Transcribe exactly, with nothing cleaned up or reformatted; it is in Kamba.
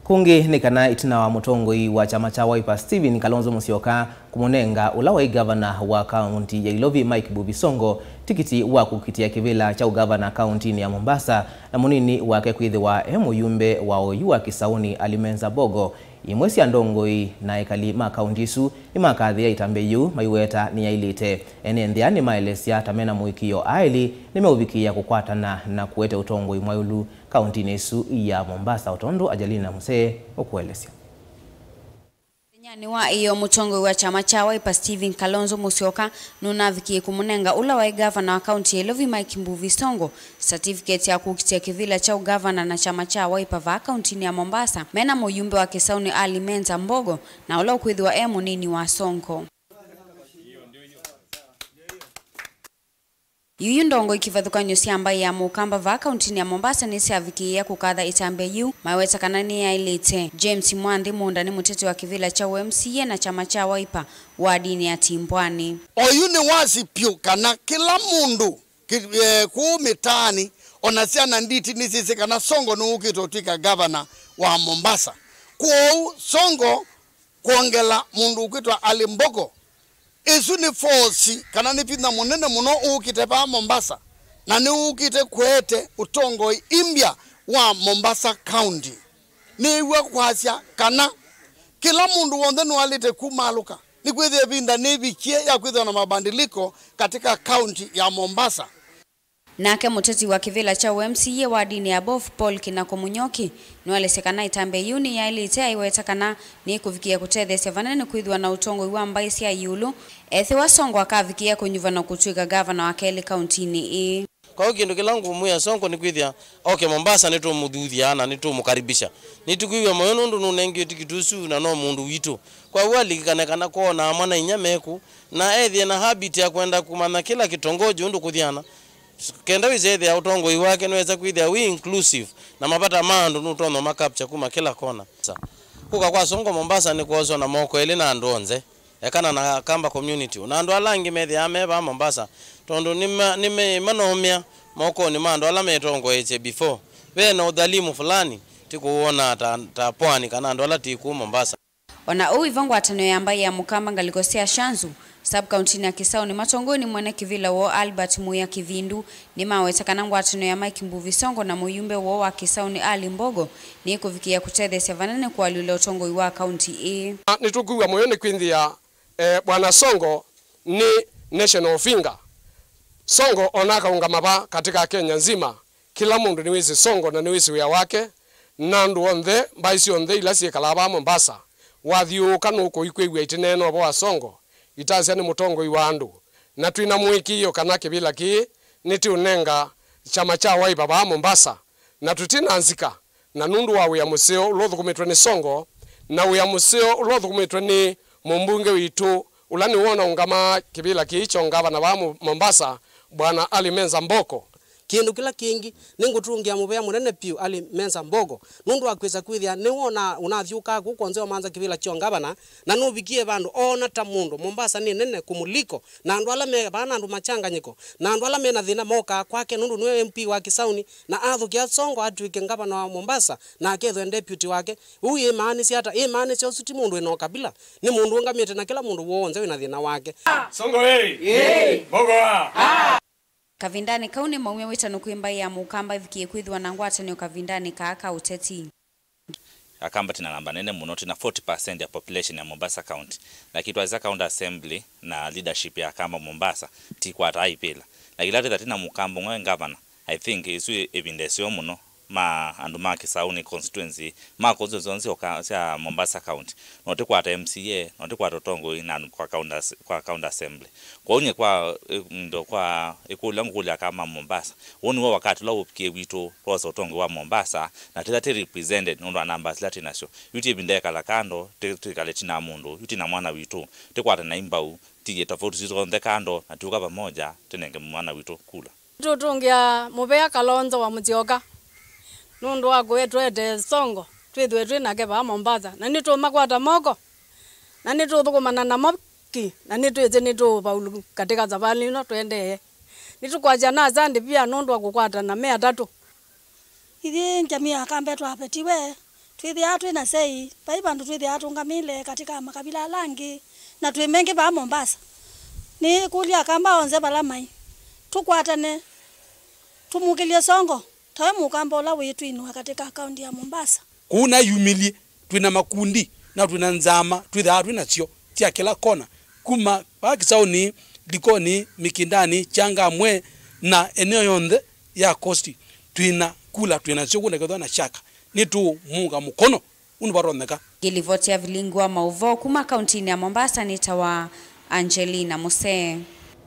Kũngĩ nĩ kana ĩtina wa mũtongoi wa kyama kya Wiper Stephen Kalonzo Musyoka kũmũnenga ũla waĩ ngavana wa kaũnti ya Ilovi Mike Mbuvi Sonko tikiti wa kũkitĩa kĩvĩla kya ũngavana kaũntinĩ ya Mombasa na mũnini wake kwĩthĩwa e mũyumbe wa oyu wa Kisauni Ali Menza Mbogo, imwe sya ndongoi na ekali ma kaũnti ĩsu nĩmakathĩĩa ĩtambya yĩu maiweta nĩyaĩlĩte. Ene nthĩa nĩmaelesya ta mena mũĩkĩĩo aĩlĩ nĩmeũvikĩĩa kũkwatana na kũete ũtongoi mwaĩlu kaũntinĩ ĩsu ya Mombasa, o tondũ Ajalina Musee ũkũelesya. Mũthenyanĩ wa ĩyoo, mũtongoi wa kyama kya Wiper Stephen Kalonzo Musyoka nũnavikie kũmũnenga ũla waĩ ngavana wa kaũnti ya Ilovi Mike Mbuvi Sonko certificate ya kũkitĩa kĩvĩla kya ũngavana na kyama kya Wiper vaa kaũntinĩ ya Mombasa, mena mũyumbe wa Kisauni Ali Menza Mbogo, na ũla ũkwĩthĩwa e mũnini wa Sonko. Yuyu ndongoi kĩvathũkany'o sya mbaĩ ya Mũkamba vaa kaũntinĩ ya Mombasa nĩsyavikĩĩa kũkatha ĩtambya yĩu, maweta kana nĩyaĩlĩte. James Mwanthi Munda nĩ mũteti wa kĩvĩla kya U M C A na kyama kya Wiper wadinĩ ya Timbwani. Oyu nĩ wasi pyũ kana kĩla mũndũ kĩ-, eh, kũũ mĩtaanĩ, ona syana nditi nĩsyĩsĩ kana Sonko nĩwũkĩte ũtw'ĩka ngavana wa Mombasa. Kwoou Sonko kwongela mũndũ ũkwĩtwa Ali Mbogo, ĩsu nĩ force kana nĩ vinya mũnene mũno ũũkĩte vaa Mombasa, na nĩũũkĩte kũete ũtongoi ĩmbya wa Mombasa County. Nĩĩw'a kwasya kana kĩla mũndũ w'onthe nũalĩte kumaalũka, nĩkwĩthĩa ĩvinda nĩvikie ya kwĩthĩwa na mabadiliko katika kaunti ya Mombasa. Nake mũteti wa kĩvĩla kya U M C A wadinĩ ya Bof, Paul Kinako Mũnyoki, nũelesya kana ĩtambya yĩu nĩyaĩlĩte, aiweta kana nĩkũvikĩa kũtetheesya vanene kwĩthĩwa na ũtongoi wa mbaĩ sya ĩũlũ ethĩwa Sonko akavikĩa kũnyuva na kũtw'ĩka ngavana wa kelĩ kaũntinĩ ĩĩ. Kwa hiyo kĩndũ kĩla ngũmwĩa Sonko nĩ kwĩthĩa oke Mombasa, nĩtũmũthuthya na nĩtũmũkaribisha. Nĩtũkwĩw'a mũyo nũndũ nũnengiwe tikiti ũsu na no mũndũ witũ. Kwa hiyo alilikane kana kwonaa mwana inya meku, na ethĩe na habit ya kwenda kũmanya kĩla kĩtongoji ũndũ kũthiana. Kenda wĩsethĩa ũtongoi wake nĩwesa kwĩthĩa wĩ inclusive, na mavata ma andũ nũtonya ma capture kuma kĩla kona. Sa, kũka kwa Sonko Mombasa nĩ kwoswa na moko elĩ na andũ onthe, ekana na Akamba community, na andũ ala angĩ methĩaa me vaa Mombasa, tondũ nĩma-, nĩme-, manoomĩa mokonĩ ma andũ ala metongoetye before. Ve na ũdhalimu fulani, ti kũwona ta, ta pwani kana andũ ala ti kũu Mombasa. O na ũu, ĩva ngwatanĩo ya mbaĩ ya Mũkamba ngalĩko sya Shanzu, sub-county-inĩ ya Kisauni, matongoi nĩ mwene kĩvĩla woo Albert Muya Kĩvindu, nĩmaweta kana ngwatanĩo ya Mike Mbuvi Sonko na mũyumbe woo wa Kisauni Ali Mbogo nĩkũvikĩa kũtetheesya vanene kũalyũla ũtongoi wa kaunti ĩĩ. Nĩtũkwĩw'a mũyo nĩ kwĩthĩa, eh, Bwana Sonko nĩ national finger. Sonko ona akaũngama va katika Kenya nzima, kĩla mũndũ nĩwĩsĩ Sonko na nĩwĩsĩ wĩa wake, na andũ onthe, mbaĩ syonthe ila syĩkalaa vaa Mombasa, wathyũũka nũkũikwĩw'a itĩneenea ũvoo wa Sonko, itasya nĩ mũtongoi wa andũ, na twĩ na mũĩkĩĩo kana kĩvĩla kĩĩ nĩtĩũnenga kyama kya Wiper vaa Mombasa, na tũtĩ na nzika, na nũndũ wa wĩa mũseo ũla ũthũkũmĩtwe nĩ Sonko, na wĩa mũseo ũla ũthũkũmĩtwe nĩ mũmbunge witũ, ũla nĩwe ũnaũngamaa kĩvĩla kĩĩ kya ũngavana vaa Mo-, Mombasa, Bwana Ali Menza Mbogo. Kĩndũ kĩla kĩngĩ, nĩngũtũngĩa mũvea mũnene vyũ Ali Menza Mbogo, nũndũ wa kwĩsa kwĩthĩa nĩwe ũna-, ũnathyũũkaa kũu kwonze wamanza kĩvĩla kya ũngavana, na nũvikie vandũ oona ta mũndũ Mombasa nĩ nene kũmũliko, na andũ ala me vaa na andũ machanganyĩko, na andũ ala me na thĩna mokaa kwake nũndũ nĩwe M P wa Kisauni, na athũkĩa Sonko atw'ĩke ngavana wa Mombasa, na akethwe deputy wake. Ũu ĩmaanĩsya ata? Ĩmaanĩsya ũsu ti mũndũ wĩ na ũkabila, nĩ mũndũ ũngamĩte na kĩla mũndũ w'onthe wĩ na thĩna wake. Sonko ĩĩ! Ĩĩ! Mbogo aa! Kavindanĩ kau nĩmaumya wĩtano kwĩ mbaĩ ya Mũkamba ĩvikĩe kwĩthĩwa na ngwatanĩo kavindanĩ kaa ka ũteti. Akamba twĩ na namba nene mũno, twĩ na forty percent ya population ya Mombasa County, lakini twasya County Assembly na leadership ya Akamba Mombasa tikwataa ivĩla. Na kĩla twĩtha twĩ na Mũkamba ũmwe ngavana, I think ĩsu ĩ ĩvinda ĩseo mũno ma andũ ma Kisauni constituency, ma constituency syonthe sya Mombasa County. No tĩkwata M C A, no tĩkwata ũtongoi na andũ kwa county, kwa county assembly. Kwoou nyie kwa, eh, ndo kwa ĩkũlyo ngũkũlya Akamba ma Mombasa, ũũ nĩw'o wakati ũla ũvikie witũ twosa ũtongoi wa Mombasa, na twĩtha twĩ represented nũndũ wa numbers ila twĩ nasyo. Yu ti ĩvinda ĩkala kando, tĩ-, twĩkale tina mũndũ, yu tina mwana witũ, tĩkwatane mbau, tiye tofauti sitũ onthe kando, na tũka pamoja, tũnenge mwana witũ kula. Nĩtũtũngĩa mũvea Kalonzo wa Mũsyoka nũndũ wa kũtũetee Sonko twĩthĩwe twĩ nake vaa Mombasa, na nĩtũmakwata moko, na nĩtũthũkũmana namo ki, na nĩtwĩsĩ nĩtũũvaulu katika savalĩ ĩno tũendee. Nĩtũkwasya na asante pia nũndũ wa kũkwatana me atatũ. Ithyĩ Jamii ya Akamba twavetiwe, twĩthĩaa twĩ na sei, vai vandũ twĩthĩaa tũngamĩle katĩ ka makavila ala angĩ, na twĩ mengĩ vaa Mombasa. Nĩkũlya Akamba onthe vala mai, tũkwatane, tũmũkĩlye Songo, tawe Mũkamba ũla wĩ twinũe katĩ ka kaunti ya Mombasa. Kũu nayumĩlye, twĩ na makundi, na twĩ na nzama, twĩthĩaa twĩ nasyo sya kĩla kona. Kuma vaa Kĩsaũnĩ, Likoni, Mikindani, Changamwe, na eneo yonthe ya Coast, twĩ na kula, twĩ nasyo kũndũ kethwa na shaka. Nĩtũũmũunga mũkono ũndũ vatonyeka. Ngĩlivoti ya vilingi wa maũvoo kuma kauntinĩ ya Mombasa nĩtawa Angelina Musee.